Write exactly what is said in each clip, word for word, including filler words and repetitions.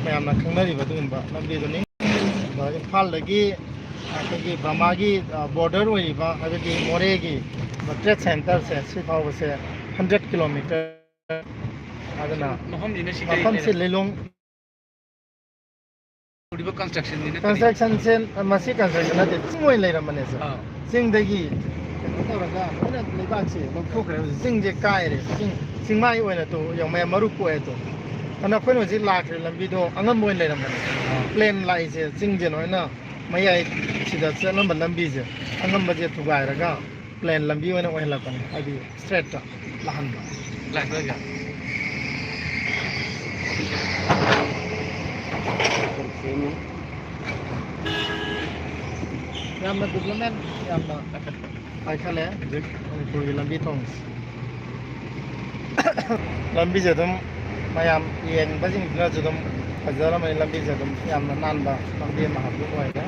ꯃꯌꯥꯝꯅ ꯈꯪꯅꯔꯤꯕ ꯑꯗꯨꯒꯨꯝꯕ ꯂꯝꯕꯤꯗꯨꯅꯤ꯫ ꯑꯗꯣ ꯏꯝꯐꯥꯜꯗꯒꯤ ꯑꯩꯈꯣꯏꯒꯤ ꯕꯔꯃꯥꯒꯤ, ꯑ, ꯕꯣꯔꯗꯔ ꯑꯣꯏꯔꯤꯕ, ꯍꯥꯏꯕꯗꯤ ꯃꯣꯔꯦꯒꯤ ꯇ꯭ꯔꯦꯗ ꯁꯦꯟꯇꯔꯁꯦ, ꯁꯤ ꯐꯥꯎꯕꯁꯦ ꯍꯟꯗ꯭ꯔꯦꯠ ꯀꯤꯂꯣꯃꯤꯇꯔ꯫ ꯑꯗꯨꯅ ꯃꯐꯝꯁꯤꯅ ꯁꯤ ꯀꯔꯤ ꯃꯐꯝꯁꯤ ꯂꯩꯔꯦ? ꯂꯤꯂꯣꯡ ꯎꯔꯤꯕ construction ꯁꯤꯅ ꯀꯔꯤ? Construction ꯁꯦ, ꯃꯁꯤ construction ꯅꯠꯇꯦ, ꯆꯤꯡ ꯑꯣꯏꯅ ꯂꯩꯔꯝꯕꯅꯦ ꯁꯦ꯫ ꯑꯥ꯫ ꯆꯤꯡꯗꯒꯤ ꯀꯩꯅꯣ ꯇꯧꯔꯒ ꯂꯣꯏꯅ ꯂꯩꯕꯥꯛꯁꯦ ꯂꯧꯊꯣꯛꯈ꯭ꯔꯦ꯫ ꯍꯧꯖꯤꯛ ꯆꯤꯡꯁꯦ ꯀꯥꯏꯔꯦ꯫ ꯆꯤꯡ, ꯆꯤꯡꯃꯥꯏ ꯑꯣꯏꯅ ꯇꯨ ꯌꯦꯡꯉꯣ, ꯃꯌꯥꯝ ꯃꯔꯨ ꯀꯣꯛꯑꯦ ꯇꯨ꯫ ꯑꯗꯨꯅ ꯑꯩꯈꯣꯏꯅ ꯍꯧꯖꯤꯛ ꯂꯥꯛꯈ꯭ꯔꯤꯕ ꯂꯝꯕꯤꯗꯣ ꯑꯉꯝꯕ ꯑꯣꯏꯅ ꯂꯩꯔꯝꯕꯅꯦ꯫ ꯑꯥ꯫ Plain ꯂꯥꯛꯏꯁꯦ, ꯆꯤꯡꯁꯦ ꯂꯣꯏꯅ ꯃꯌꯥꯏꯁꯤꯗ ꯆꯠꯂꯝꯕ ꯂꯝꯕꯤꯁꯦ, ꯑꯉꯝꯕꯁꯦ ꯊꯨꯒꯥꯏꯔꯒ plain ꯂꯝꯕꯤ ꯑꯣꯏꯅ ꯑꯣꯏꯍꯜꯂꯛꯄꯅꯦ, ꯍꯥꯏꯗꯤ straight ꯇ ꯂꯥꯛꯍꯟꯕ꯫ ꯂꯥꯛꯂꯒ꯫ ꯌꯥꯝꯅ development ꯌꯥꯝꯅ ꯄꯥꯏꯈꯠꯂꯦ ꯍꯧꯖꯤꯛ ꯃꯅꯤꯄꯨꯔꯒꯤ ꯂꯝꯕꯤ ꯊꯣꯡꯁꯦ꯫ ꯂꯝꯕꯤꯁꯦ ꯑꯗꯨꯝ ꯃꯌꯥꯝ ꯌꯦꯡꯕꯁꯤꯡꯗꯨꯅꯁꯨ ꯑꯗꯨꯝ ꯐꯖꯔꯝꯃꯅꯤ꯫ ꯂꯝꯕꯤꯁꯦ ꯑꯗꯨꯝ ꯌꯥꯝꯅ ꯅꯥꯟꯕ ꯂꯝꯕꯤ ꯑꯃ ꯍꯧꯖꯤꯛ ꯑꯣꯏꯔꯦ꯫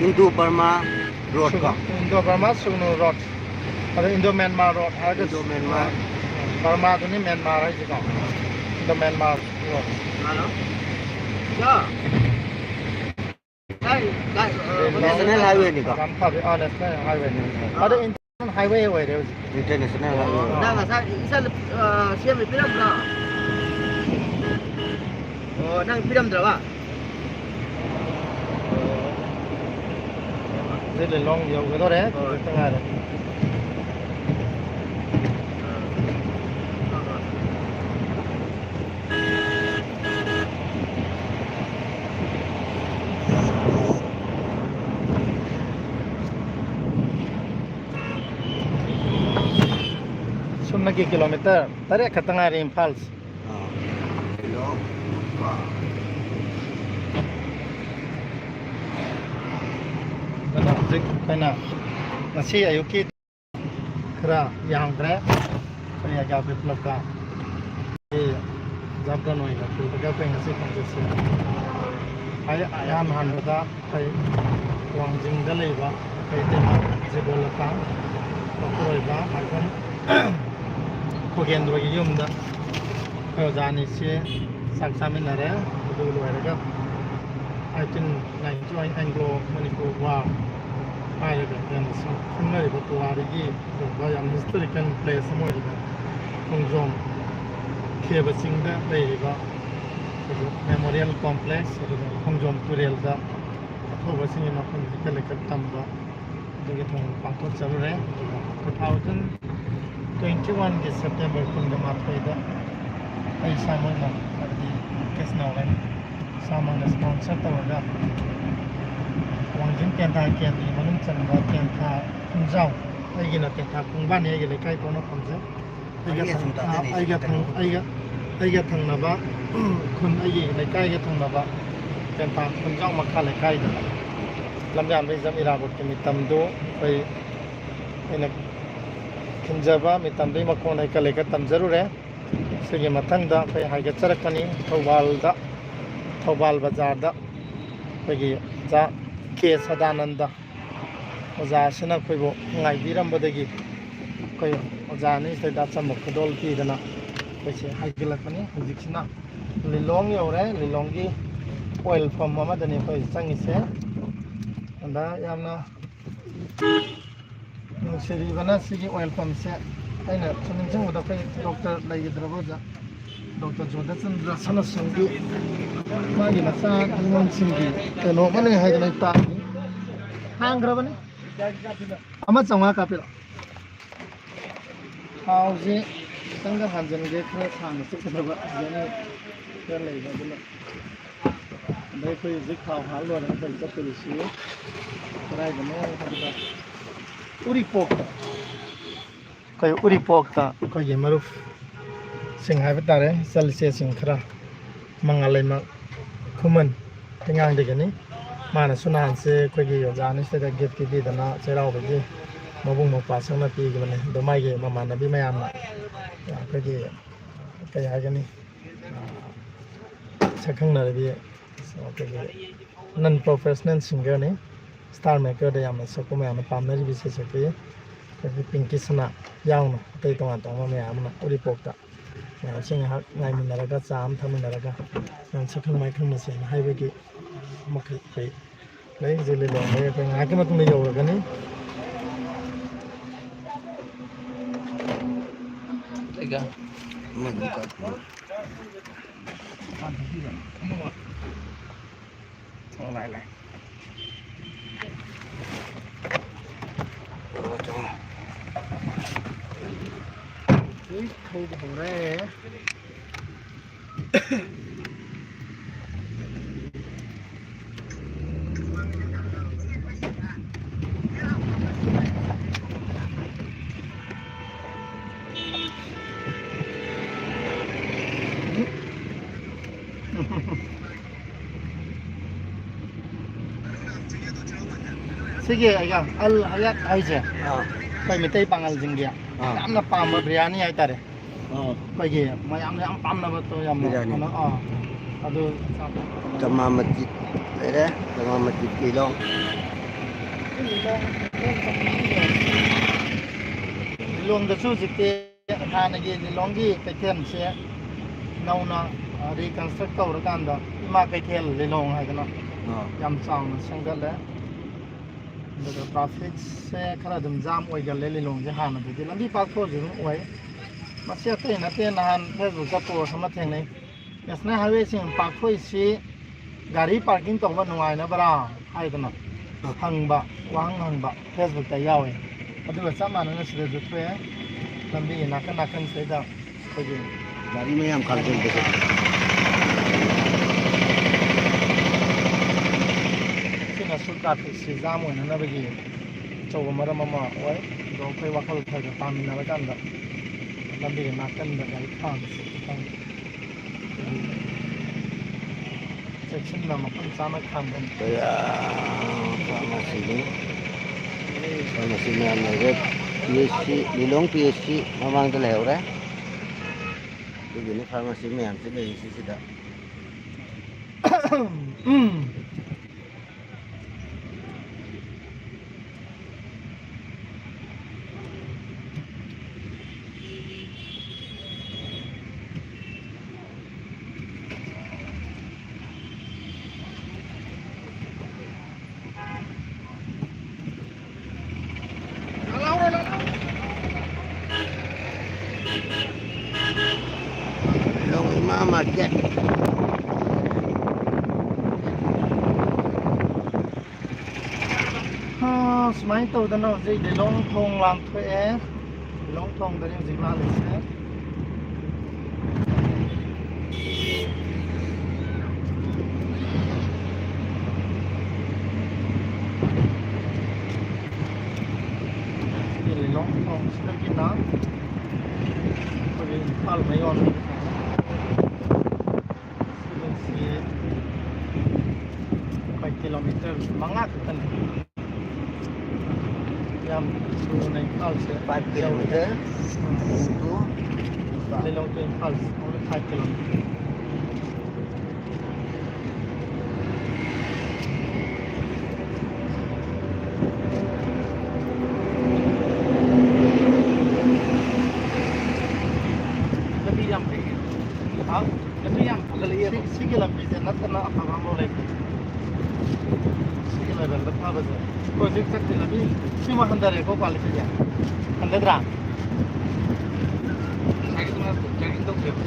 Indo Burma road ꯀꯣ? Indo Burma Sugnu road꯫ ꯑꯗ Indo Myanmar road ꯍꯥꯏꯔꯒ Indo Myanmar꯫ ꯕꯔꯃꯥꯗꯨꯅꯤ ꯃ꯭ꯌꯥꯟꯃꯥꯔ ꯍꯥꯏꯁꯦꯀꯣ꯫ Indo Myanmar road꯫ Hello? National highway ꯅꯤꯀꯣ? ꯌꯥꯝ ꯐꯕ, ꯑꯥ, national highway ꯅꯤ꯫ ꯑꯗꯣ international highway ꯑꯣꯏꯔꯦ ꯍꯧꯖꯤꯛ꯫ International highway꯫ ꯅꯪ ꯉꯁꯥꯏ ꯏꯆꯥ, ꯑ, ꯁꯦꯝꯃꯦ ꯄꯤꯔꯝꯗ꯭ꯔꯣ? ꯑꯣ, ꯅꯪ ꯄꯤꯔꯝꯗ꯭ꯔꯕ? ꯁꯤ ꯂꯤꯂꯣꯡ ꯌꯧꯒꯗꯧꯔꯦ, ꯍꯣꯏ꯫ ꯈꯤꯇꯪ ꯉꯥꯏꯔꯦ꯫ ꯁꯨꯞꯅꯒꯤ kilometre ꯇꯔꯦꯠ ꯈꯛꯇ ꯉꯥꯏꯔꯦ ꯏꯝꯐꯥꯜꯁꯦ꯫ ꯑꯥ꯫ ꯑꯗꯨꯅ ꯍꯧꯖꯤꯛ ꯑꯩꯈꯣꯏꯅ ꯉꯁꯤ ꯑꯌꯨꯛꯀꯤ ꯈꯔ ꯌꯥꯝꯈ꯭ꯔꯦ꯫ ꯑꯩꯈꯣꯏ ꯑꯒ꯭ꯌꯥ ꯕꯤꯄ꯭ꯂꯕꯀ ꯖꯥꯞꯇꯟ ꯑꯣꯏꯅ ꯄꯨꯕꯒ ꯑꯩꯈꯣꯏ ꯉꯁꯤ ꯈꯣꯡꯆꯠꯁꯦ꯫ ꯑꯩ ꯑꯍꯥꯟ ꯍꯥꯟꯕꯗ ꯑꯩꯈꯣꯏ ꯋꯥꯡꯖꯤꯡꯗ ꯂꯩꯕ ꯑꯩꯈꯣꯏ ꯏꯇꯩꯃ ꯖꯤꯕꯣꯂꯇꯥ, ꯈꯣꯒꯦꯟꯗ꯭ꯔꯣꯒꯤ ꯌꯨꯝꯗ ꯑꯩꯈꯣꯏ ꯑꯣꯖꯥ ꯑꯅꯤꯁꯦ ꯆꯥꯛ ꯆꯥꯃꯤꯟꯅꯔꯦ꯫ ꯑꯗꯨ ꯂꯣꯏꯔꯒ eighteen ninety-one Anglo Manipur War ꯍꯥꯏꯔꯒ ꯌꯥꯝꯅꯁꯨ ꯈꯪꯅꯔꯤꯕ ꯄꯨꯋꯥꯔꯤꯒꯤ ꯑꯣꯏꯕ ꯌꯥꯝ historical place ꯑꯃ ꯑꯣꯏꯔꯤꯕ ꯈꯣꯡꯖꯣꯝ ꯈꯦꯕ ꯆꯤꯡꯗ ꯂꯩꯔꯤꯕ ꯑꯩꯈꯣꯏꯒꯤ memorial complex, ꯑꯗꯨꯒ ꯈꯣꯡꯖꯣꯝ ꯇꯨꯔꯦꯜꯗ ꯑꯊꯧꯕꯁꯤꯡꯒꯤ ꯃꯐꯝꯗ ꯍꯩꯀꯠ ꯂꯩꯀꯠ ꯇꯝꯕ ꯑꯗꯨꯒꯤ ꯊꯧꯔꯝ ꯄꯥꯡꯊꯣꯛꯆꯔꯨꯔꯦ꯫ ꯑꯗꯨꯒ two thousand twenty-oneꯒꯤ September ꯀꯨꯟꯒ ꯃꯥꯊꯣꯏꯗ ꯑꯩ ꯏꯁꯥꯃꯛꯅ, ꯍꯥꯏꯕꯗꯤ ꯃꯨꯀꯦꯁ ꯅꯥꯎꯔꯦꯝ ꯏꯁꯥꯃꯛꯅ sponsor ꯇꯧꯔꯒ ꯋꯥꯡꯖꯤꯡ ꯇꯦꯟꯊꯥ ꯀꯦꯟꯗ꯭ꯔꯒꯤ ꯃꯅꯨꯡ ꯆꯟꯕ ꯇꯦꯟꯊꯥ ꯈꯣꯡꯖꯥꯎ, ꯑꯩꯒꯤꯅ ꯇꯦꯟꯊꯥ ꯈꯣꯡꯕꯥꯟꯅꯤ, ꯑꯩꯒꯤ ꯂꯩꯀꯥꯏ ꯀꯣꯟꯅꯐꯝꯁꯦ꯫ ꯑꯩꯒ ꯑꯩꯒ ꯊꯪ-, ꯁꯨꯝ ꯇꯥꯛꯀꯅꯤ, ꯑꯩꯒ ꯁꯨꯝ ꯊꯪ-, ꯇꯥꯛꯀꯅꯤ꯫ ꯑꯩꯒ, ꯑꯩꯒ ꯊꯪꯅꯕ ꯈꯨꯟ, ꯑꯩꯒꯤ ꯂꯩꯀꯥꯏꯒ ꯊꯪꯅꯕ ꯇꯦꯟꯊꯥ ꯈꯣꯡꯖꯥꯎ ꯃꯈꯥ ꯂꯩꯀꯥꯏꯗ ꯂꯝꯖꯥꯟꯕ ꯍꯤꯖꯝ ꯏꯔꯥꯕꯣꯠꯀꯤ ꯃꯤꯇꯝꯗꯨ ꯑꯩꯈꯣꯏ, ꯑꯩꯅ ꯈꯤꯟꯖꯕ ꯃꯤꯇꯝꯗꯨꯒꯤ ꯃꯈꯣꯡꯗ ꯍꯩꯀꯠ ꯂꯩꯀꯠ ꯇꯝꯖꯔꯨꯔꯦ꯫ ꯁꯤꯒꯤ ꯃꯊꯪꯗ ꯑꯩꯈꯣꯏ ꯍꯥꯏꯒꯠꯆꯔꯛꯀꯅꯤ ꯊꯧꯕꯥꯜꯗ, ꯊꯧꯕꯥꯜ ꯕꯖꯥꯔꯗ ꯑꯩꯈꯣꯏꯒꯤ ꯑꯣꯖꯥ ꯀꯦ ꯁꯗꯥꯅꯟꯗ ꯑꯣꯖꯥꯁꯤꯅ ꯑꯩꯈꯣꯏꯕꯨ ꯉꯥꯏꯕꯤꯔꯝꯕꯗꯒꯤ ꯑꯩꯈꯣꯏ ꯑꯣꯖꯥ ꯑꯅꯤꯁꯤꯗ ꯑꯆꯝꯕ ꯈꯨꯗꯣꯜ ꯄꯤꯗꯅ ꯑꯩꯈꯣꯏꯁꯦ ꯍꯥꯏꯒꯠꯂꯛꯄꯅꯤ꯫ ꯍꯧꯖꯤꯛꯁꯤꯅ ꯂꯤꯂꯣꯡ ꯌꯧꯔꯦ꯫ ꯂꯤꯂꯣꯡꯒꯤ oil pump ꯑꯃꯗꯅꯤ ꯑꯩꯈꯣꯏ ꯆꯪꯉꯤꯁꯦ꯫ ꯑꯗ ꯌꯥꯝꯅ ꯅꯨꯡꯁꯤꯕꯤꯕꯅ ꯁꯤꯒꯤ oil pumpꯁꯦ ꯑꯩꯅ ꯁꯨꯝ ꯅꯤꯡꯁꯤꯡꯕꯗ ꯑꯩꯈꯣꯏ ꯗꯣꯛꯇꯔ ꯂꯩꯈꯤꯗ꯭ꯔꯕ ꯑꯣꯖꯥ ꯗꯣꯛꯇꯔ ꯖꯣꯙꯆꯟꯗ꯭ꯔ ꯁꯅꯥꯁꯤꯡꯒꯤ ꯃꯥꯒꯤ ꯃꯆꯥ ꯅꯤꯉꯣꯜꯁꯤꯡꯒꯤ ꯀꯩꯅꯣ ꯑꯃ ꯂꯩ ꯍꯥꯏꯗꯅ ꯑꯩ ꯇꯥꯈꯤ꯫ ꯍꯥꯡꯈ꯭ꯔꯕꯅꯤ꯫ ꯑꯃ ꯆꯥꯝꯃꯉꯥ ꯀꯥꯞꯄꯤꯔꯣ꯫ ꯊꯥꯎꯁꯦ ꯈꯤꯇꯪꯒ ꯍꯥꯟꯖꯟꯒꯦ, ꯈꯔ ꯁꯥꯡꯅ ꯆꯠꯀꯗꯕ journey ꯈꯔ ꯂꯩꯕ ꯑꯗꯨꯅ꯫ ꯑꯗꯩ ꯑꯩꯈꯣꯏ ꯍꯧꯖꯤꯛ ꯊꯥꯎ ꯍꯥꯜ ꯂꯣꯏꯔꯒ ꯑꯩꯈꯣꯏ ꯆꯠꯇꯣꯔꯤꯁꯤ ꯀꯗꯥꯏꯗꯅꯣ ꯍꯥꯏꯕꯗ ꯎꯔꯤꯄꯣꯛꯇ꯫ ꯑꯩꯈꯣꯏ ꯎꯔꯤꯄꯣꯛꯇ ꯑꯩꯈꯣꯏꯒꯤ ꯃꯔꯨꯞꯁꯤꯡ ꯍꯥꯏꯕ ꯇꯥꯔꯦ, ꯏꯆꯜ ꯏꯆꯦꯁꯤꯡ ꯈꯔ, ꯃꯉꯥꯜꯂꯩꯃ ꯈꯨꯃꯟ ꯍꯩꯉꯥꯡꯗꯒꯤꯅꯤ꯫ ꯃꯥꯅꯁꯨ ꯅꯍꯥꯟꯁꯦ ꯑꯩꯈꯣꯏꯒꯤ ꯑꯣꯖꯥ ꯑꯅꯤꯁꯤꯗ gift ꯄꯤꯕꯤꯗꯅ ꯆꯩꯔꯥꯎꯕꯒꯤ ꯃꯕꯨꯡ ꯃꯧꯄ꯭ꯋꯥꯁꯤꯡꯅ ꯄꯤꯈꯤꯕꯅꯤ꯫ ꯑꯗꯣ ꯃꯥꯒꯤ ꯃꯃꯥꯟꯅꯕꯤ ꯃꯌꯥꯝꯅ ꯑꯩꯈꯣꯏꯒꯤ, ꯀꯩ ꯍꯥꯏꯒꯅꯤ, ꯁꯛꯈꯪꯅꯔꯕꯤ ꯑꯩꯈꯣꯏꯒꯤ non professional singerꯅꯤ꯫ Star Makerꯗ ꯌꯥꯝꯅ ꯁꯛꯄ ꯃꯌꯥꯝꯅ ꯄꯥꯝꯅꯔꯤꯕ ꯏꯁꯩ ꯁꯛꯄꯤ ꯑꯩꯈꯣꯏꯒꯤ ꯄꯤꯡꯀꯤ ꯁꯅꯥ꯫ ꯌꯥꯎꯅ ꯑꯇꯩ ꯇꯣꯉꯥꯟ ꯇꯣꯉꯥꯟꯕ ꯃꯌꯥꯝ ꯑꯃ ꯎꯔꯤꯄꯣꯛꯇ ꯃꯌꯥꯝꯁꯦ ꯉꯥꯏꯍꯥꯛ ꯉꯥꯏꯃꯤꯟꯅꯔꯒ, ꯆꯥ ꯑꯃ ꯊꯛꯃꯤꯟꯅꯔꯒ, ꯃꯌꯥꯝ ꯁꯛꯈꯪ ꯃꯥꯏꯈꯪ ꯃꯁꯦꯟ ꯍꯥꯏꯕꯒꯤ ꯃꯈꯩ ꯐꯩ꯫ ꯂꯩꯔꯤꯁꯦ ꯂꯤꯂꯣꯡꯗꯒꯤ ꯑꯩꯈꯣꯏ ꯉꯥꯏꯍꯥꯛꯀꯤ ꯃꯇꯨꯡꯗ ꯌꯧꯔꯒꯅꯤ꯫ ꯑꯃꯗꯤ ꯀꯥꯞꯄꯤꯌꯨ꯫ ꯑꯣ, ꯂꯥꯛꯑꯦ, ꯂꯥꯛꯑꯦ꯫ ꯍꯧꯖꯤꯛ ꯊꯧꯕ ꯍꯧꯔꯦ꯫ ꯁꯤꯒꯤ ꯑꯩꯒ ꯑꯜ ꯍꯌꯥꯠ ꯍꯥꯏꯁꯦ, ꯑꯥ꯫ ꯑꯩꯈꯣꯏ ꯃꯤꯇꯩ ꯄꯥꯉꯜꯁꯤꯡꯒꯤ ꯑꯥ꯫ ꯌꯥꯝꯅ ꯄꯥꯝꯕ ꯕꯤꯔꯌꯥꯅꯤ ꯍꯥꯏꯇꯥꯔꯦ꯫ ꯑꯥ꯫ ꯑꯩꯈꯣꯏꯒꯤ ꯃꯌꯥꯝꯅ ꯌꯥꯝ ꯄꯥꯝꯅꯕ ꯇꯧ-, ꯌꯥꯝꯅ ꯕꯤꯔꯌꯥꯅꯤ꯫ ꯀꯩꯅꯣ, ꯑꯥ꯫ ꯑꯗꯨ ꯆꯥꯕ꯫ ꯆꯃꯥ ꯃꯁꯖꯤꯗ ꯂꯩꯔꯦ, ꯆꯃꯥ ꯃꯁꯖꯤꯗꯀꯤ ꯂꯣꯡ꯫ ꯂꯤꯂꯣꯡꯗꯁꯨ ꯍꯧꯖꯤꯛꯇꯤ ꯍꯥꯟꯅꯒꯤ ꯂꯤꯂꯣꯡꯒꯤ ꯀꯩꯊꯦꯜꯁꯦ ꯅꯧꯅ, ꯑ, reconstruct ꯇꯧꯔꯀꯥꯟꯗ ꯏꯃꯥ ꯀꯩꯊꯦꯜ ꯂꯤꯂꯣꯡ ꯍꯥꯏꯗꯅ ꯑꯥ꯫ ꯌꯥꯝ ꯆꯥꯎꯅ ꯁꯦꯝꯒꯠꯂꯦ꯫ ꯑꯗꯨꯒ trafficꯁꯦ ꯈꯔ ꯑꯗꯨꯝ jam ꯑꯣꯏꯒꯜꯂꯦ ꯂꯤꯂꯣꯡꯁꯦ ꯍꯥꯟꯅꯗꯒꯤ꯫ ꯂꯝꯕꯤ ꯄꯥꯛꯊꯣꯛꯑꯁꯨ ꯑꯗꯨꯝ ꯑꯣꯏ꯫ ꯃꯁꯤ ꯑꯇꯩ ꯅꯠꯇꯦ, ꯅꯍꯥꯟ Facebookꯇ post ꯑꯃ ꯊꯦꯡꯅꯩ꯫ National Highwayꯁꯤꯡ ꯄꯥꯛꯊꯣꯛꯏꯁꯤ ꯒꯥꯔꯤ parking ꯇꯧꯕ ꯅꯨꯡꯉꯥꯏꯅꯕꯔꯥ ꯍꯥꯏꯗꯅ ꯍꯪꯕ, ꯋꯥꯍꯪ ꯍꯪꯕ Facebookꯇ ꯌꯥꯎꯋꯦ꯫ ꯑꯗꯨꯒ ꯆꯞ ꯃꯥꯟꯅꯅ ꯁꯤꯗꯁꯨ ꯊꯣꯛꯑꯦ꯫ ꯂꯝꯕꯤꯒꯤ ꯅꯥꯀꯟ ꯅꯥꯀꯟꯁꯤꯗꯩꯗ ꯑꯩꯈꯣꯏꯒꯤ ꯒꯥꯔꯤ ꯃꯌꯥꯝ ꯈꯥꯝꯖꯤꯟꯕꯁꯦ꯫ ꯁꯤꯅꯁꯨ trafficꯁꯤ jam ꯑꯣꯏꯅꯅꯕꯒꯤ ꯑꯆꯧꯕ ꯃꯔꯝ ꯑꯃ ꯑꯣꯏ꯫ ꯑꯗꯣ ꯑꯩꯈꯣꯏ ꯋꯥꯈꯜ ꯈꯔ ꯈꯔ ꯇꯥꯃꯤꯟꯅꯔꯀꯥꯟꯗ ꯂꯝꯕꯤꯒꯤ ꯅꯥꯀꯟꯗ ꯒꯥꯔꯤ ꯈꯥꯝꯕꯁꯦ ꯈꯤꯇꯪ ꯆꯦꯛꯁꯤꯟꯅ ꯃꯐꯝ ꯆꯥꯅ ꯈꯥꯝꯕ꯫ ꯀꯌꯥ ꯐꯥꯔꯃꯥꯁꯤꯅꯤ꯫ ꯐꯥꯔꯃꯥꯁꯤ ꯃꯌꯥꯝ ꯂꯩꯔꯦ꯫ ꯄꯤ ꯑꯩꯆ ꯁꯤ, ꯂꯤꯂꯣꯡ ꯄꯤ ꯑꯩꯆ ꯁꯤ ꯃꯃꯥꯡꯗ ꯂꯩꯍꯧꯔꯦ꯫ ꯑꯗꯨꯒꯤꯅꯤ ꯐꯥꯔꯃꯥꯁꯤ ꯃꯌꯥꯝꯁꯤ ꯂꯩꯔꯤꯁꯤ ꯁꯤꯗ꯫ ꯎꯝ꯫ ꯑꯃ ꯒꯦꯠ꯫ ꯑꯥ, ꯁꯨꯃꯥꯏꯅ ꯇꯧꯗꯅ ꯍꯧꯖꯤꯛ ꯂꯤꯂꯣꯡ ꯊꯣꯡ ꯂꯥꯟꯊꯣꯛꯑꯦ꯫ ꯂꯤꯂꯣꯡ ꯊꯣꯡꯗꯅꯤ ꯍꯧꯖꯤꯛ ꯂꯥꯜꯂꯤꯁꯦ꯫ ꯁꯤꯒꯤ ꯂꯤꯂꯣꯡ ꯊꯣꯡꯁꯤꯗꯒꯤꯅ ꯑꯩꯈꯣꯏꯒꯤ ꯏꯝꯐꯥꯜ ꯃꯌꯣꯟ ꯁꯤꯒꯤꯁꯤ ꯑꯩꯈꯣꯏ ꯀꯤꯂꯣꯃꯤꯇꯔ ꯃꯉꯥ ꯈꯛꯇꯅꯤ꯫ ꯌꯥꯝ ꯂꯨꯅ ꯏꯝꯐꯥꯜꯁꯦ five kilometer to Lilong to Imphal only five kilometer꯫ ꯂꯝꯕꯤ ꯌꯥꯝ ꯐꯩꯌꯦ꯫ ꯍꯥꯎ? ꯂꯝꯕꯤ ꯌꯥꯝ ꯐꯒꯠꯂꯛꯑꯦꯕ꯫ ꯁꯤ-, ꯁꯤꯒꯤ ꯂꯝꯕꯤꯁꯦ ꯅꯠꯇꯅ ꯑꯐꯕ ꯑꯃ ꯂꯩꯇꯦ꯫ ꯁꯤꯒꯤ ꯂꯦꯚꯦꯜꯗ ꯐꯕꯁꯦ꯫ ꯑꯩꯈꯣꯏ ꯍꯧꯖꯤꯛ ꯆꯠꯇ꯭ꯔꯤ ꯂꯝꯕꯤ ꯁꯤꯃ ꯍꯟꯊꯔꯦꯀꯣ ꯀ꯭ꯋꯥꯂꯤꯇꯤꯁꯦ꯫ ꯍꯟꯊꯗ꯭ꯔꯥ? ꯉꯁꯥꯏꯒꯤꯗꯨꯅ ꯖꯣꯒꯤꯡ ꯇꯧꯁꯦꯕ꯫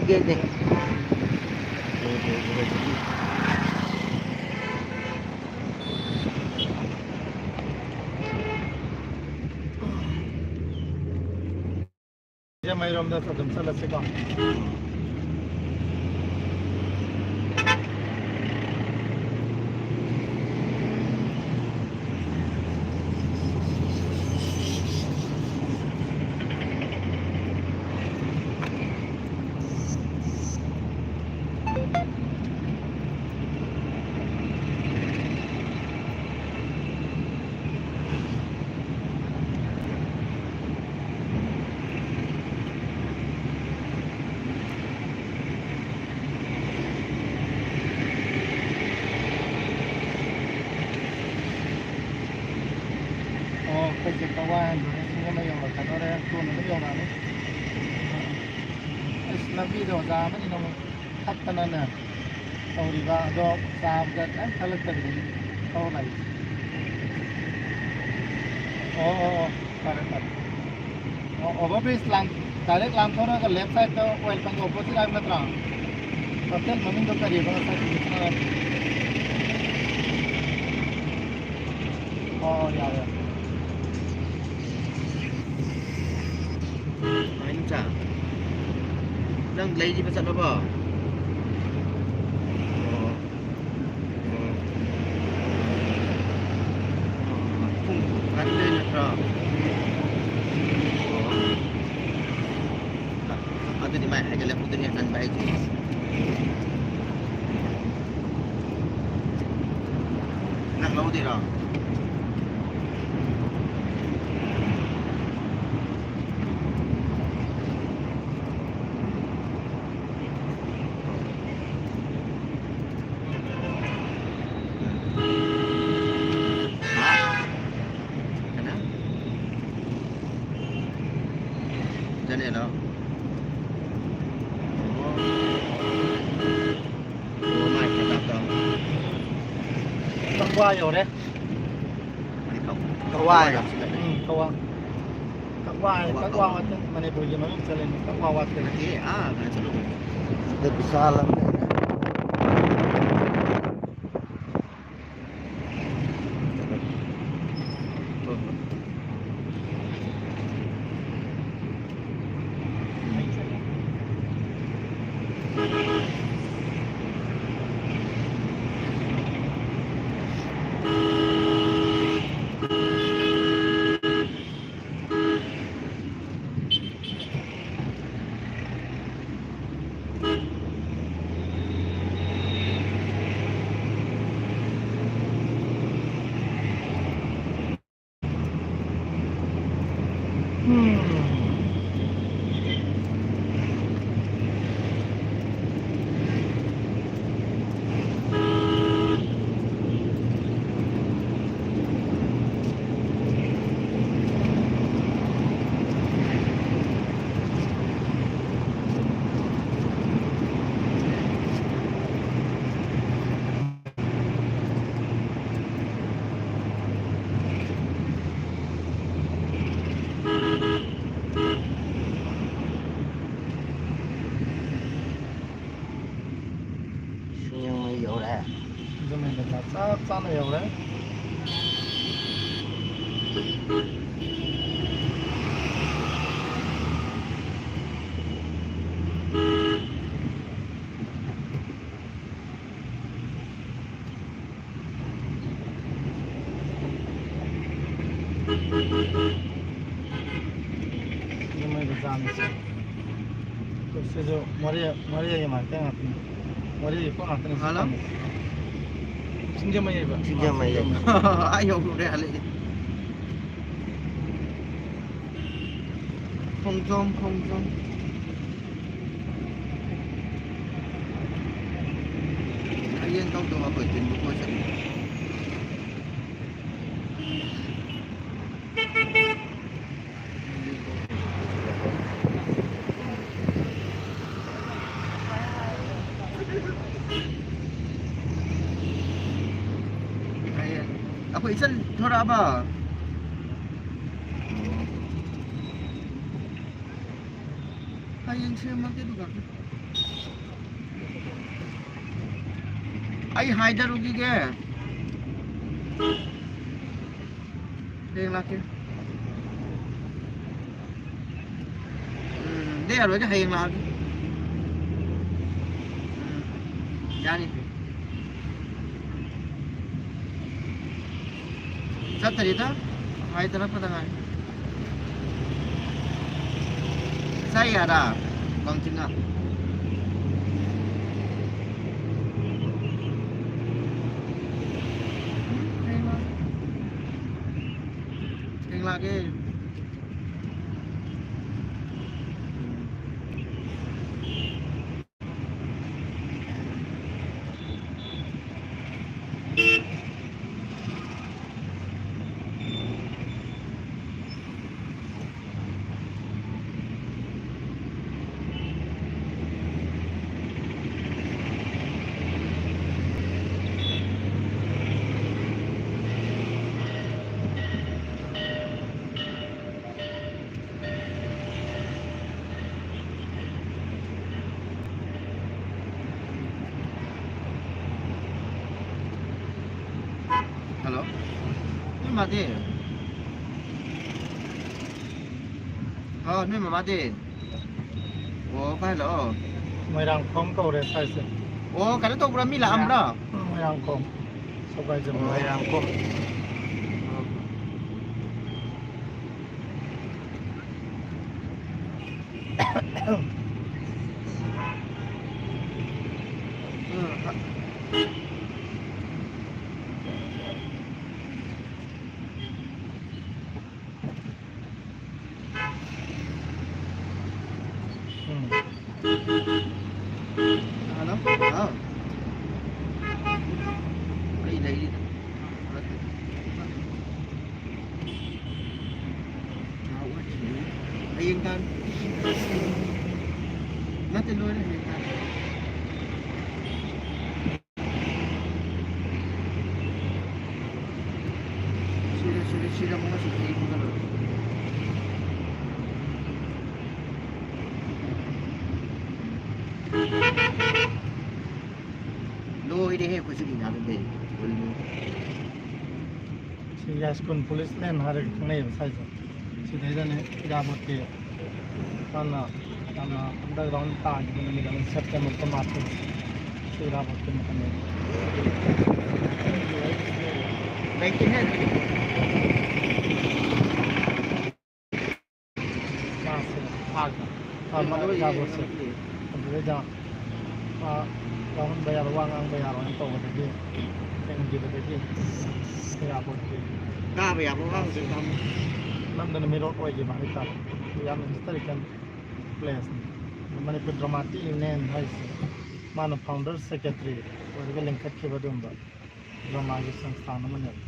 ꯌꯦꯡꯗꯦ꯫ ꯁꯤꯡꯖꯃꯩꯔꯣꯝꯗ ꯑꯗꯨꯝ ꯆꯠꯂꯁꯤꯀꯣ꯫ ꯑꯣ, ꯑꯩꯈꯣꯏꯁꯦ ꯀꯛꯋꯥ ꯍꯦꯟꯗꯣꯔꯦ, ꯁꯤꯡꯖꯃꯩ ꯌꯧꯔꯛꯀꯗꯣꯔꯦ, ꯊꯨꯅ ꯑꯗꯨꯝ ꯌꯧꯔꯛꯑꯅꯤ꯫ ꯑꯁ, ꯂꯝꯕꯤꯗꯣ ꯑꯣꯖꯥ ꯑꯃꯅꯤꯅ ꯑꯃꯨꯛ ꯊꯠꯇꯅꯅꯦ ꯇꯧꯔꯤꯕ, ꯑꯗꯣ ꯆꯥꯕꯗ ꯀꯔꯤꯝ ꯈꯜꯂꯛꯇꯕꯤꯗꯅꯤ ꯊꯧꯔ ꯂꯥꯛꯏꯁꯦ꯫ ꯑꯣ, ꯑꯣ, ꯑꯣ, ꯐꯔꯦ, ꯐꯔꯦ꯫ ꯑꯣ, over bridge ꯂꯥꯟ-, direct ꯂꯥꯟꯊꯣꯔꯛꯑꯒ left side ꯇ oil ꯄꯝꯒꯤ opposite ꯍꯥꯏꯕ ꯅꯠꯇ꯭ꯔꯣ? ꯍꯣꯇꯦꯜ ꯃꯃꯤꯡꯗꯣ ꯀꯔꯤꯕ ꯉꯁꯥꯏ? ꯑꯣ, ꯌꯥꯔꯦ, ꯌꯥꯔꯦ꯫ ꯃꯥꯏꯅꯨꯆꯥ, ꯅꯪ ꯂꯩꯔꯤꯕ ꯆꯠꯂꯕꯣ? ꯑꯣ꯫ ꯑꯣ꯫ ꯄꯨꯡ ꯉꯟꯗꯣꯏ ꯅꯠꯇ꯭ꯔꯣ? ꯑꯣ꯫ ꯑꯗꯨꯗꯤ ꯃꯥꯏ ꯍꯥꯏꯒꯠꯂꯛꯄꯗꯨꯅꯦ ꯉꯟꯕ ꯍꯥꯏꯁꯦ꯫ ꯅꯪ ꯂꯧꯗꯣꯏꯔꯣ? ꯍꯥ? ꯀꯅꯥ? ꯖꯅꯦꯂꯣ? ꯑꯣ꯫ ꯑꯣ, ꯃꯥꯏ ꯈꯇꯥꯛꯇꯣ꯫ ꯀꯛꯋꯥ ꯌꯧꯔꯦ꯫ ꯃꯥꯏ ꯀꯛ-, ꯀꯛꯋꯥ ꯀꯛꯋꯥ ꯍꯥꯏꯔꯣ? ꯌꯧꯁꯤꯜꯂꯛꯑꯦ꯫ ꯎꯝ, ꯀꯛꯋꯥ꯫ ꯀꯛ-, ꯋꯥ ꯍꯥꯏ, ꯀꯛꯋꯥ ꯋꯥꯠꯇꯅ ꯃꯅꯤꯄꯨꯔꯒꯤ ꯃꯃꯤꯡ ꯆꯠꯂꯤꯅꯤ꯫ ꯀꯛꯋꯥ ꯋꯥꯠꯇꯅ꯫ ꯅꯠꯇꯦ, ꯑꯥ, ꯀꯩꯅꯣ ꯆꯠꯂꯨꯕꯅꯦ꯫ ꯁꯤꯗ ꯕꯤꯁꯥꯜ ꯑꯃ ꯂꯩꯔꯦ꯫ ꯍꯣꯏ, ꯍꯣꯏ꯫ ꯁꯤꯡꯖꯃꯩ ꯌꯧꯔꯦ꯫ ꯁꯤꯡꯖꯃꯩ ꯕꯖꯥꯔ ꯆꯞ ꯆꯥꯅ ꯌꯧꯔꯦ꯫ ꯁꯤꯡꯖꯃꯩ ꯕꯖꯥꯔꯅꯤꯁꯦ꯫ ꯁꯤꯁꯨ ꯃꯣꯔꯦ, ꯃꯣꯔꯦꯒꯤ ꯃꯥꯔꯀꯦꯠ ꯉꯥꯛꯇꯅꯤ꯫ ꯃꯣꯔꯦꯒꯤ ꯄꯣꯠ ꯉꯥꯛꯇꯅꯤ ꯁꯤ ꯍꯜꯂꯣ? ꯐꯪꯉꯤꯁꯦ꯫ ꯁꯤꯡꯖꯃꯩ ꯍꯥꯏꯕ? ꯁꯤꯡꯖꯃꯩ꯫ ꯑꯥ, ꯁꯤꯡꯖꯃꯩ꯫ ꯑꯥ, ꯌꯧꯔꯨꯔꯦ, ꯍꯜꯂꯛꯑꯦ꯫ ꯈꯣꯡꯖꯣꯝ, ꯈꯣꯡꯖꯣꯝ꯫ ꯍꯌꯦꯡ ꯇꯧꯗꯧ ꯑꯩꯈꯣꯏ ꯇꯤꯟꯕꯨ ꯀꯣꯏ ꯆꯠꯅꯤ꯫ ꯑꯩꯈꯣꯏ ꯏꯆꯟ ꯊꯣꯔꯛꯑꯕ? ꯌꯦꯡꯁꯦ, ꯃꯥꯒꯤ ꯗꯨꯀꯥꯟꯗ꯫ ꯑꯩ ꯍꯥꯏꯗꯔꯨꯈꯤꯒꯦ꯫ ꯍꯌꯦꯡ ꯂꯥꯛꯀꯦ꯫ ꯎꯝ, ꯗꯦ ꯌꯥꯔꯣꯏꯗ, ꯍꯌꯦꯡ ꯂꯥꯛꯑꯒꯦ꯫ ꯎꯝ, ꯌꯥꯅꯤ꯫ ꯆꯠꯇꯔꯤꯗ, ꯍꯥꯏꯗꯔꯛꯄꯗ ꯉꯥꯏꯔꯤ꯫ ꯆꯥꯏ ꯌꯥꯔꯥ, ꯀꯥꯡꯆꯤꯡꯅ꯫ ꯊꯦꯡꯂꯥꯒꯦ꯫ ꯍꯜꯂꯣ꯫ ꯅꯣꯏ ꯃꯥꯗꯤ? ꯑꯣ, ꯅꯣꯏ ꯃꯃꯥꯗꯤ? ꯑꯣ, ꯀꯥꯏ ꯂꯥꯛꯑꯣ? ꯃꯣꯏꯔꯥꯡꯈꯣꯝ ꯀꯧꯔꯦ ꯁ꯭ꯋꯥꯏꯁꯦ꯫ ꯑꯣ, ꯀꯩꯅꯣ ꯇꯧꯕ꯭ꯔꯥ? ꯃꯤ ꯂꯥꯛꯑꯝꯕ꯭ꯔꯥ? ꯃꯣꯏꯔꯥꯡꯈꯣꯝ꯫ ꯁꯒꯥꯏꯖꯝ꯫ ꯑꯣ꯫ ꯃꯣꯏꯔꯥꯡꯈꯣꯝ꯫ ꯑꯣ꯫ ꯎꯝ꯫ ꯍꯜꯂꯣ? ꯍꯥꯎ꯫ ꯑꯩ ꯂꯩꯔꯤꯗ꯫ ꯍꯌꯦꯡ ꯇꯥꯟ꯫ ꯅꯠꯇꯦ, ꯂꯣꯏꯔꯦ, ꯍꯌꯦꯡ ꯇꯥꯟ꯫ ꯁꯤꯗ, ꯁꯤꯗ, ꯁꯤꯗ ꯑꯃꯨꯛ ꯁꯤꯗ ꯑꯩ ꯐꯨꯒꯠꯂꯣꯏ꯫ ꯁꯤ ꯌꯥꯏꯁ꯭ꯀꯨꯜ ꯄꯨꯂꯤꯁ ꯂꯦꯟ ꯍꯥꯏꯔꯒ ꯈꯪꯅꯩꯌꯦꯕ ꯁ꯭ꯋꯥꯏꯁꯦ꯫ ꯁꯤꯗꯩꯗꯅꯦ ꯏꯔꯥꯕꯣꯠꯀꯤ ꯃꯥꯅ ꯌꯥꯝꯅ ꯑꯟꯗꯔꯒ꯭ꯔꯥꯎꯟ ꯇꯥꯈꯤꯕ ꯅꯨꯃꯤꯠ ꯑꯃ, ꯁꯦꯞꯇꯦꯝꯕꯔ ꯀꯨꯟꯃꯥꯊꯣꯏ꯫ ꯁꯤ ꯏꯔꯥꯕꯣꯠꯀꯤ ꯃꯇꯝꯅꯦꯕ꯫ ꯂꯩꯇꯦꯍꯦ꯫ ꯃꯥꯁꯦ ꯐꯥꯈ꯭ꯔꯦ꯫ ꯐꯥꯈ꯭ꯔꯦ ꯏꯔꯥꯕꯣꯠꯁꯦ꯫ ꯑꯗꯨꯗꯩꯗ ꯃꯥ ꯌꯥꯎꯍꯟꯕ ꯌꯥꯔꯣꯏ, ꯋꯥ ꯉꯥꯡꯕ ꯌꯥꯔꯣꯏꯅ ꯇꯧꯕꯗꯒꯤ ꯊꯤꯡꯈꯤꯕꯗꯒꯤ ꯏꯔꯥꯕꯣꯠꯀꯤ ꯀꯥꯕ ꯌꯥꯕ ꯋꯥ ꯉꯥꯡꯗ꯭ꯔꯦ, ꯇꯥꯃꯣ꯫ ꯅꯝꯗꯅ ꯃꯤꯔꯣꯠ ꯑꯣꯏꯈꯤꯕ ꯍꯥꯏꯇꯥꯔꯦ꯫ ꯌꯥꯝꯅ ꯍꯤꯁꯇꯣꯔꯤꯀꯦꯜ ꯄ꯭ꯂꯦꯁꯅꯤ꯫ ꯃꯅꯤꯄꯨꯔ ꯗ꯭ꯔꯃꯥꯇꯤ ꯌꯨꯅꯤꯌꯟ ꯍꯥꯏꯁꯦ ꯃꯥꯅ ꯐꯥꯎꯟꯗꯔ ꯁꯦꯀ꯭ꯔꯦꯇꯔꯤ ꯑꯣꯏꯔꯒ ꯂꯤꯡꯈꯠꯈꯤꯕ ꯑꯗꯨꯒꯨꯝꯕ ꯗ꯭ꯔꯃꯥꯒꯤ ꯁꯪꯁꯊꯥꯟ ꯑꯃꯅꯦꯕ꯫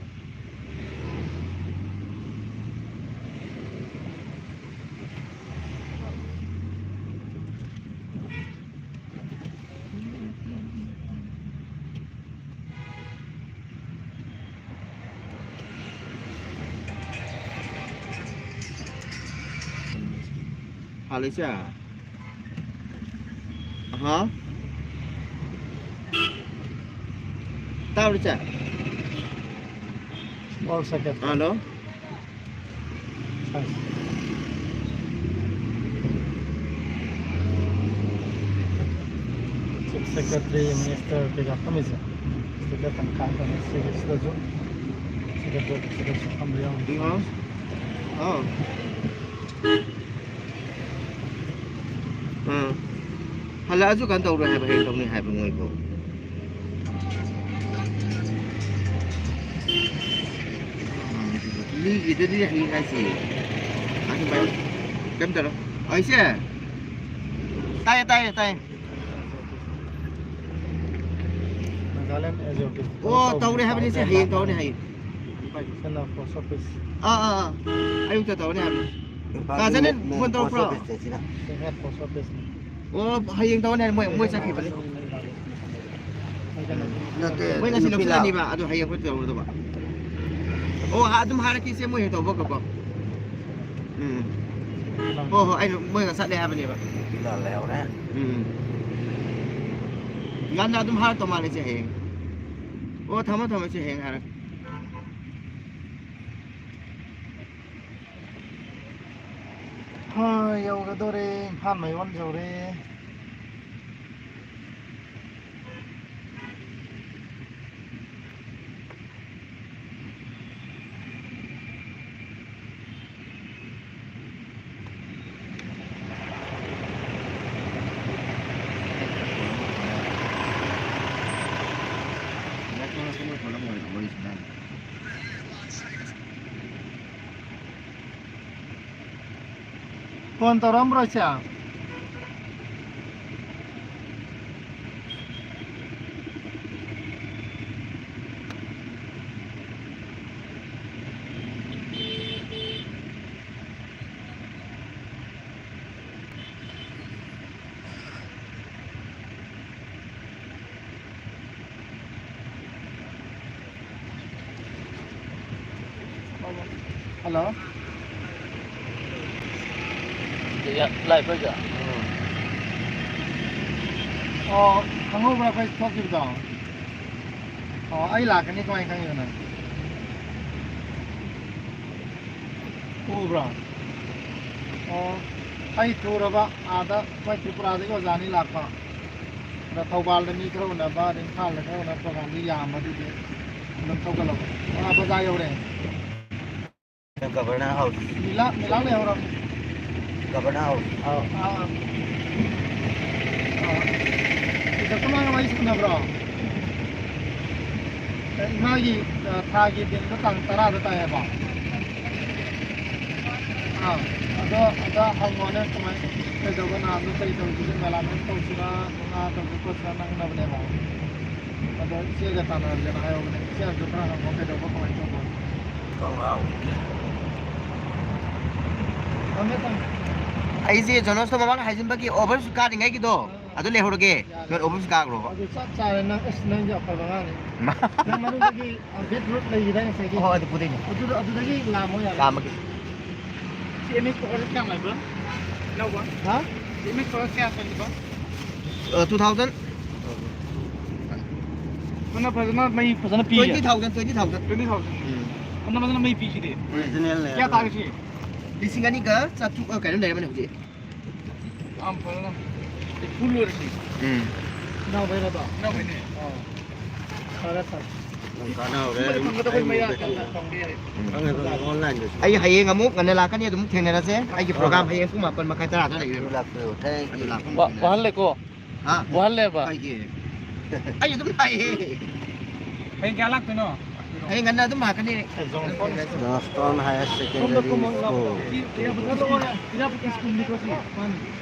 ꯍꯜꯂꯣ, ꯏꯆꯦ꯫ ꯍꯥ? ꯇꯥꯕ꯭ꯔꯣ, ꯏꯆꯦ? All second. Hello? Chief secretary, minister ꯀꯩꯀꯥ ꯐꯝꯃꯤꯁꯦ, ꯁꯤꯗ ꯇꯪꯈꯥꯏ ꯊꯝꯃꯦ꯫ ꯁꯤꯒꯤꯁꯤꯗꯁꯨ, ꯁꯤꯗꯁꯨ, ꯁꯤꯗꯁꯨ ꯐꯝꯕ ꯌꯥꯎꯔꯤ꯫ ꯍꯜꯂꯣ? ꯑꯥ꯫ ꯑꯥ꯫ ꯍꯜꯂꯛꯑꯁꯨ ꯀꯩꯅꯣ ꯇꯧꯔꯣꯏ ꯍꯥꯏꯕ, ꯍꯌꯦꯡ ꯇꯧꯅꯤ ꯍꯥꯏꯕ ꯃꯣꯏꯕꯨ꯫ ꯃꯤꯒꯤꯗꯗꯤ ꯍꯌꯦꯡ ꯍꯥꯏꯁꯤ꯫ ꯑꯗꯨꯃꯥꯏꯅ ꯀꯩꯝ ꯇꯧꯔꯣꯏ꯫ ꯑꯩꯁꯦ꯫ ꯇꯥꯏꯌꯦ, ꯇꯥꯏꯌꯦ, ꯇꯥꯏꯌꯦ꯫ ꯅꯥꯒꯥꯂꯦꯟ ꯑꯦꯁ ꯑꯣ, ꯇꯧꯔꯦ ꯍꯥꯏꯕꯅꯤ ꯁꯦ, ꯍꯌꯦꯡ ꯇꯧꯔꯅꯤ ꯍꯥꯏꯌꯦ꯫ ꯁꯤꯅ ꯄꯣꯁ ꯑꯣꯐꯤꯁ꯫ ꯑꯥ, ꯑꯥ, ꯑꯥ꯫ ꯑꯌꯨꯛꯇ ꯇꯧꯔꯅꯤ ꯍꯥꯏꯕꯅꯤ꯫ ꯏꯝꯐꯥꯜꯒꯤ ꯀꯥꯖꯜꯅ ꯃꯦ-, ꯃꯦ-, ꯐꯣꯟ ꯄꯣꯁ ꯇꯧꯔꯛꯄ꯭ꯔꯣ? ꯑꯣꯐꯤꯁꯇ ꯁꯤꯅ꯫ ꯁꯤꯅ ꯄꯣꯁ ꯑꯣꯐꯤꯁꯅꯤ꯫ ꯑꯣ, ꯍꯌꯦꯡ ꯇꯧꯔꯅꯤ ꯍꯥꯏ, ꯃꯣꯏ, ꯃꯣꯏ ꯆꯠꯈꯤꯕꯅꯤ꯫ ꯅꯠꯇꯦ, ꯃꯣꯏ ꯉꯁꯤ ꯅꯨꯄꯤ ꯂꯥꯛ- ꯂꯧꯁꯤꯜꯂꯅꯤꯕ, ꯑꯗꯣ ꯍꯌꯦꯡ ꯑꯩꯈꯣꯏ ꯇꯧꯔꯗꯧꯕ꯫ ꯑꯣ, ꯑꯗꯨꯝ ꯍꯥꯏꯔꯛꯀꯦ ꯏꯆꯦ, ꯃꯣꯏ ꯍꯦꯛ ꯇꯧꯕ ꯀꯣ꯫ ꯎꯝ꯫ ꯍꯣꯏ, ꯍꯣꯏ, ꯑꯩꯅ ꯃꯣꯏꯒ ꯆꯠꯂꯦ ꯍꯥꯏꯕꯅꯦꯕ꯫ ꯅꯨꯄꯤ ꯂꯥꯛ ꯂꯩꯍꯧꯔꯦ꯫ ꯎꯝ꯫ ꯉꯟꯅ ꯑꯗꯨꯝ ꯍꯥꯏꯔꯛꯇꯧ ꯃꯥꯜꯂꯦ ꯏꯆꯦ ꯍꯌꯦꯡ꯫ ꯑꯣ, ꯊꯝꯃꯣ, ꯊꯝꯃꯣ, ꯁꯤ ꯍꯌꯦꯡ ꯍꯥꯏꯔꯛꯀꯦ꯫ ꯍꯥ, ꯌꯧꯒꯗꯧꯔꯦ, ꯏꯝꯐꯥꯜ ꯃꯌꯣꯟ ꯌꯧꯔꯦ꯫ ꯐꯣꯟ ꯇꯧꯔꯛꯑꯝꯕ꯭ꯔꯣ ꯏꯆꯦ? ꯍꯜꯂꯣ꯫ ꯂꯥꯏ ꯄꯩꯒ꯫ ꯑꯣ, ꯈꯪꯍꯧꯕ꯭ꯔꯥ ꯑꯩꯈꯣꯏ ꯊꯣꯛꯈꯤꯕꯗꯣ? ꯑꯣ, ꯑꯩ ꯂꯥꯛꯀꯅꯤ ꯀꯃꯥꯏꯅ ꯈꯪꯉꯤꯕ ꯅꯪ? ꯎꯕ꯭ꯔꯣ? ꯑꯣ, ꯑꯩ ꯊꯨꯔꯕ ꯑꯥꯗ ꯃꯣꯏ ꯇ꯭ꯔꯤꯄꯨꯔꯥꯗꯒꯤ ꯑꯣꯖꯥ ꯑꯅꯤ ꯂꯥꯛꯄ꯫ ꯑꯗ ꯊꯧꯕꯥꯜꯗ ꯃꯤ ꯈꯔ ꯎꯅꯕ, ꯑꯗꯩ ꯏꯝꯐꯥꯜꯗ ꯈꯔ ꯎꯅꯕ ꯄ꯭ꯔꯣꯒ꯭ꯔꯥꯝꯗꯨ ꯌꯥꯝꯕ ꯑꯗꯨꯒꯤ ꯑꯗꯨꯝ ꯊꯧꯒꯠꯂꯕ꯫ ꯑꯥ, ꯕꯖꯥꯔ ꯌꯧꯔꯦ꯫ Governor house. ꯃꯤꯂꯥ, ꯃꯤꯂꯥ ꯂꯩꯍꯧꯔꯝꯅꯤ꯫ Governor house. ꯑꯥ꯫ ꯑꯥ꯫ ꯑꯥ꯫ ꯗꯣꯛꯇꯔ ꯃꯥꯒ ꯋꯥꯔꯤ ꯁꯥꯟꯅꯕ꯭ꯔꯣ? ꯑꯦ, ꯏꯃꯥꯒꯤ, ꯑ, ꯊꯥꯒꯤ ꯕꯤꯜꯗꯣ ꯇꯥꯡ ꯇꯔꯥꯗ ꯇꯥꯏꯌꯦꯕ꯫ ꯑꯥ, ꯑꯗꯣ ꯑꯗ ꯍꯪꯉꯣꯅꯦ, ꯀꯃꯥꯏ, ꯀꯩꯗꯧꯕ, ꯅꯍꯥꯟꯗꯣ ꯀꯩ ꯇꯧꯁꯤꯒꯦ, ꯃꯦꯂꯥꯃꯦꯟ ꯇꯧꯁꯤꯔꯥ, ꯃꯨꯛꯅꯥ ꯇꯧꯁꯤ ꯈꯣꯠꯁꯤꯔꯥ ꯅꯪꯅꯕꯅꯦꯕ꯫ ꯑꯗꯣ ꯏꯆꯦꯒ ꯇꯥꯟꯅꯔꯒꯦꯅ ꯍꯥꯏꯍꯧꯕꯅꯦ꯫ ꯏꯆꯦꯅꯁꯨ ꯈꯔ ꯍꯪꯉꯣ, ꯀꯩꯗꯧꯕ, ꯀꯃꯥꯏ ꯇꯧꯕ꯫ ꯊꯝꯃꯦ, ꯊꯝꯃꯦ꯫ ꯑꯩꯁꯦ ꯖꯣꯅꯣꯁꯇꯣ ꯃꯃꯥꯡ ꯍꯥꯏꯖꯤꯟꯕꯒꯤ ꯑꯣꯚꯔꯁꯨꯠ ꯀꯥꯔꯤꯉꯩꯒꯤꯗꯣ, ꯑꯥ, ꯑꯗꯨ ꯂꯩꯍꯧꯔꯒꯦ꯫ ꯌꯥꯔꯦ꯫ ꯅꯣꯏ ꯑꯣꯚꯔꯁꯨꯠ ꯀꯥꯈ꯭ꯔꯣꯕ꯫ ꯑꯗꯨ ꯆꯞ ꯆꯥꯔꯦ꯫ ꯅꯪ, ꯑꯁ, ꯅꯪꯁꯦ ꯑꯐꯕ ꯑꯉꯥꯡꯅꯤ꯫ ꯃꯥ- ꯅꯪ ꯃꯅꯨꯡꯗꯒꯤ, ꯑ, ꯕꯤꯠꯔꯨꯠ ꯂꯩꯈꯤꯗꯥꯏ ꯉꯁꯥꯏꯒꯤ? ꯍꯣꯏ, ꯑꯗꯨ ꯄꯨꯗꯣꯏꯅꯦ꯫ ꯑꯗꯨꯗ, ꯑꯗꯨꯗꯒꯤ ꯂꯥꯝꯃꯣ ꯌꯥꯔꯦ꯫ ꯂꯥꯝꯃꯒꯦ꯫ ꯁꯤ ꯑꯦꯝ ꯑꯦꯁ ꯄꯣꯀꯦꯠ ꯀꯌꯥꯝ ꯂꯩꯕ꯭ꯔꯣ? ꯂꯧꯕ? ꯍꯥ? ꯁꯤ ꯑꯦꯝ ꯑꯦꯁ ꯄꯣꯀꯦꯠ ꯀꯌꯥ ꯆꯪꯉꯤꯕ? ꯑ, two thousand꯫ ꯐꯖꯅ, ꯐꯖꯅ ꯃꯩ ꯐꯖꯅ ꯄꯤꯌꯦ꯫ Twenty thousand, twenty thousand꯫ Twenty thousand꯫ ꯎꯝ꯫ ꯐꯖꯅ, ꯐꯖꯅ ꯃꯩ ꯄꯤꯁꯤꯗꯤ꯫ Original ꯅꯦ꯫ ꯀꯌꯥ ꯇꯥꯒꯦ ꯁꯤ? ꯂꯤꯁꯤꯡ ꯑꯅꯤꯒ ꯆꯥꯇ꯭ꯔꯨꯛ, ꯑ, ꯀꯩꯅꯣ ꯂꯩꯔꯝꯃꯅꯤ ꯍꯧꯖꯤꯛ꯫ ꯌꯥꯝ ꯐꯖꯅ꯫ ꯑꯦ, full ꯑꯣꯏꯔꯦ ꯁꯤ꯫ ꯎꯝ꯫ ꯏꯅꯥꯎꯕꯩꯔꯕ? ꯏꯅꯥꯎꯕꯩꯅꯦ꯫ ꯑꯣ꯫ ꯐꯔꯦ, ꯐꯔꯦ꯫ ꯌꯥꯝ ꯀꯥꯟꯅꯍꯧꯔꯦ꯫ ꯁꯨꯝꯕꯗꯤ ꯐꯪꯒꯗꯕ ꯃꯩ ꯃꯌꯥ ꯀꯟꯅ ꯐꯪꯕ ꯌꯥꯏ꯫ ꯎꯝ꯫ ꯈꯪꯉꯦ, ꯈꯪꯉꯦ, online ꯗꯁꯨ꯫ ꯑꯩ ꯍꯌꯦꯡ ꯑꯃꯨꯛ ꯉꯟꯅ ꯂꯥꯛꯀꯅꯤ, ꯑꯗꯨꯝ ꯊꯦꯡꯅꯔꯁꯦ꯫ ꯑꯩꯒꯤ program ꯍꯌꯦꯡ ꯄꯨꯡ ꯃꯥꯄꯟ ꯃꯈꯥꯏ ꯇꯔꯥꯗ ꯂꯩꯔꯦ꯫ ꯑꯗꯨ ꯂꯥꯛꯄꯤꯌꯨ꯫ Thank you꯫ ꯑꯗꯨ ꯂꯥꯛꯄ ꯋꯥ-, ꯃꯇꯝꯗ꯫ ꯋꯥꯍꯜꯂꯦꯀꯣ? ꯍꯥ? ꯋꯥꯍꯜꯂꯦꯕ? ꯀꯩꯒꯤ? ꯑꯩ ꯑꯗꯨꯝ ꯂꯥꯛꯑꯦ꯫ ꯍꯌꯦꯡ ꯀꯌꯥ ꯂꯥꯛꯇꯣꯏꯅꯣ? ꯍꯌꯦꯡ ꯉꯟꯅ ꯑꯗꯨꯝ ꯂꯥꯛꯀꯅꯤ꯫ Johnston Higher Secondary School꯫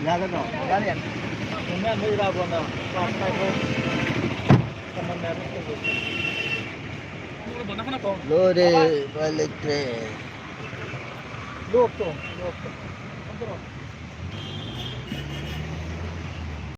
ꯌꯥꯒꯗ꯭ꯔꯣ? ꯌꯥꯔꯦ, ꯌꯥꯔꯦ꯫ ꯂꯣꯏꯔꯦ, ꯎꯄꯥꯏ ꯂꯩꯇ꯭ꯔꯦ꯫ Lock ꯇꯣ, lock ꯇꯣ꯫